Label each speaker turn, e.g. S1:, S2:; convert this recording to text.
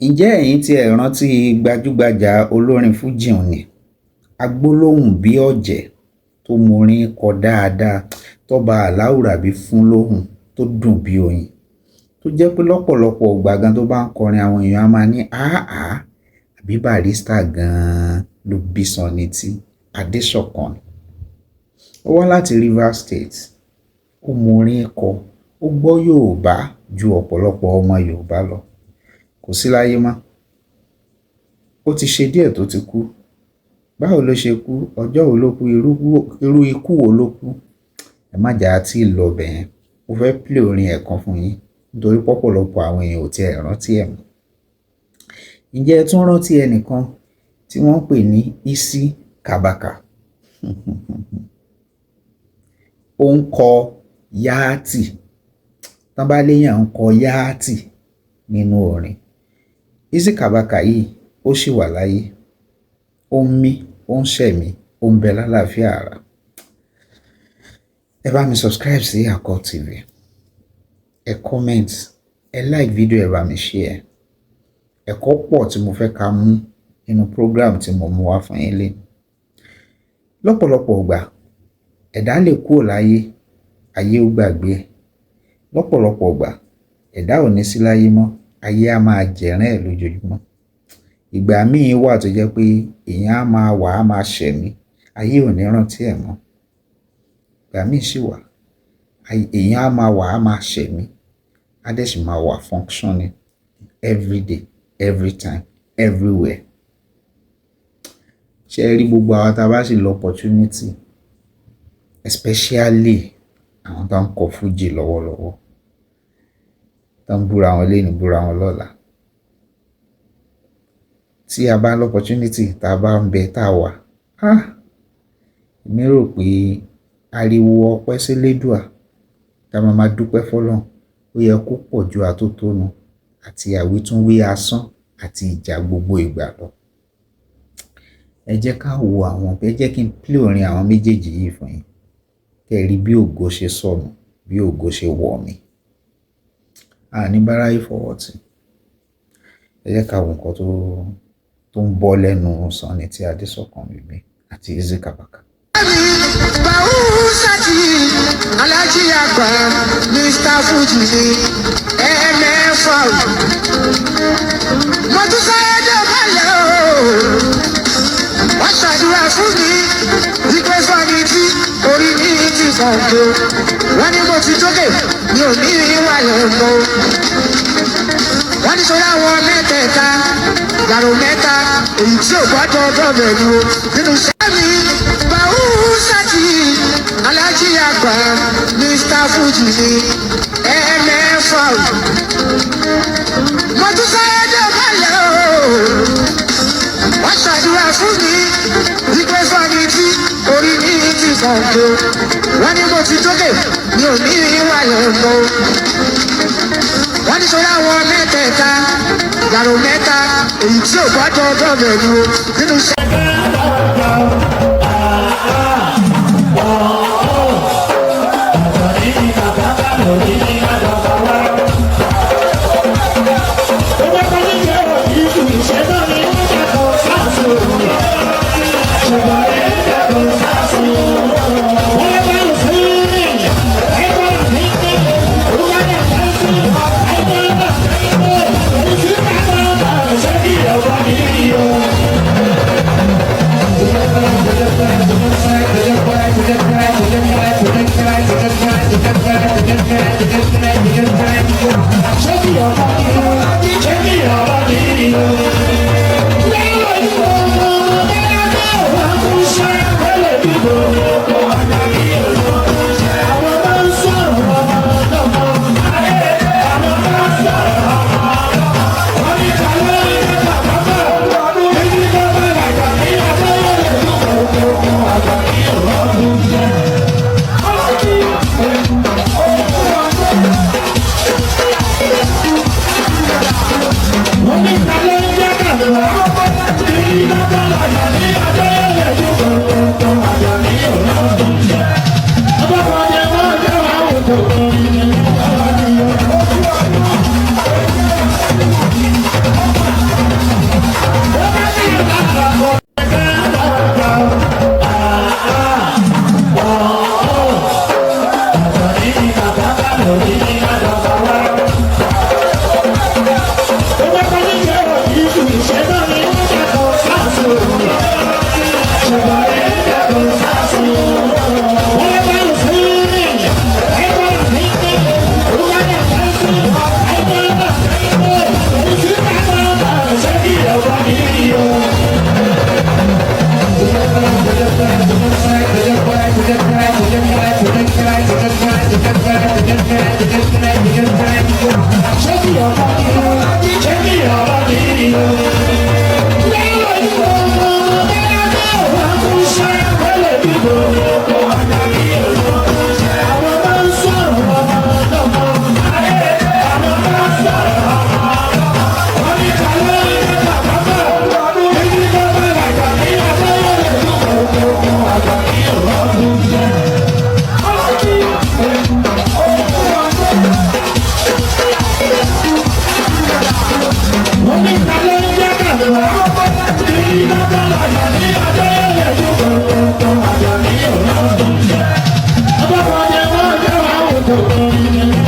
S1: Ǹjẹ́ ẹ̀yin tí ẹ rántí gbajúgbajà olórin fújì ni, agbólóhùn bí ọ̀jẹ̀ tó morin kọ dáadáa, tọ́ba aláwùrábí fún lóhùn tó dùn bí oyin, tó jẹ́ pé lọ́pọ̀lọpọ̀ ìgbà gan tó bá ń kọrin àwọn èèyàn á máa ní àáà, àbí Barrister gan-an ló bí Sunny T Adéṣọ̀kan. Ó wá láti Rivers State, ó morin kọ, ó gbọ́ Yorùbá ju ọ̀pọ̀lọpọ̀ ọmọ Yorùbá lọ. Kò sí láyé mọ́. Ó ti ṣe díẹ̀ tó ti kú. Báwo ló ṣe kú? Ọjọ́ wo ló kú? Irú ikú wo ló kú? Ẹ má jà á tí ì lọ bẹ̀yẹn. Mo fẹ́ play orin ẹ̀ kan fún yín nítorí pọ̀pọ̀lọpọ̀ àwọn èèyàn ò tiẹ̀ rántí ẹ̀ mọ́. Ǹjẹ́ ẹ tún rántí ẹnìkan tí wọ́n ń pè ní Isi Kabaka? Ó ń kọ yáátì. Tán bá léèyàn ń kọ yáátì nínú orin. Isi Kabaka yìí ó ṣì wà láyé. Ó ń mí, ó ń ṣẹ̀mí, ó ń bẹ lálàáfíà ara. Ẹ bá mi subscribe sí Akọ TV. Ẹ comment, ẹ like video, ẹ bá mi share. Ẹ̀kọ́ pọ̀ tí mo fẹ́ ká mú nínú program tí mo mú wá fún yín lénìí. Lọ́pọ̀lọpọ̀ ìgbà, ẹ̀dá lè kúrò láyé, ayé ó gbàgbé ẹ̀. Lọ́pọ̀lọpọ̀ ìgbà, ẹ̀dá ò ní sí láyé mọ́, ayé á máa jẹ̀rín ẹ̀ lójoojúmọ́. Ìgbà míì wà tó jẹ́ pé èèyàn á máa wà, á máa ṣẹ̀mí, ayé ò ní rántí ẹ̀ mọ́. Ìgbà míì sì wà, èèyàn á máa wà, á máa ṣẹ̀mí, á dẹ̀ sì máa wà functioning every day, every time, everywhere. Ṣé ẹ rí gbogbo àwa tá a bá sì lọ opportunity, especially àwọn tó ń kọ fújì lọ́wọ́lọ́wọ́, tó ń búra wọn lénìí, búra wọn lọ́la. Tí a bá lọ opportunity, tá a bá ń bẹ, tá a wà, ah, èmi rò pé ariwo ọpẹ́ sí Elédùà tá a máa máa dúpẹ́ fọ́lọ́run, ó yẹ kó pọ̀ ju àtótónu àti àwítúnwí asán àti ìjà gbogbo ìgbà lọ. Ẹ jẹ́ ká wo àwọn, ẹ jẹ́ kí n play orin àwọn méjèèjì yìí fún yín. Kẹ́ ẹ rí bí ògo ṣe sọnù, bí ògo ṣe wọ̀ mí. A ní báráyé fọwọ́ tì. Ẹ jẹ́ ká wo nǹkan tó ń bọ́ lẹ́nu Sunny T Adéṣọ̀kan bíbí àti Isi Kabaka.
S2: Bàúsàtì Alájí àgbà Mr. Fuji ni MFR. Mo tún sáré dọ̀bálẹ̀ o. Wọ́n ṣàdúrà fún mi wípé Sunny tí orí mi ti kàn tó. Wọ́n ní mo ti tókè, mi ò ní ìwàlẹ̀ mọ́. Wọ́n ní sọ́dọ̀ àwọn mẹ́tẹ̀ẹ̀ta, yàrá mẹ́ta, èyí tí ò gbọ́dọ̀ dọ̀bẹ̀ ni o. Nínú sẹ́mi, Bàúsàtì Alájí àgbà Mr. Fuji ni MFR. Mo tún sáré dọ̀bálẹ̀ o. Wọ́n ṣàdúrà fún mi wípé Sunny tí orí mi ti kàn tó. Wọ́n ní mo ti tókè, mi ò ní ìwàlẹ̀ mọ́. Wọ́n ní sọ́dọ̀ àwọn mẹ́tẹ̀ẹ̀ta, yàrá mẹ́ta, èyí tí ò gbọ́dọ̀ dọ̀bẹ̀ ni o. Nínú sẹ́mi. Thank you.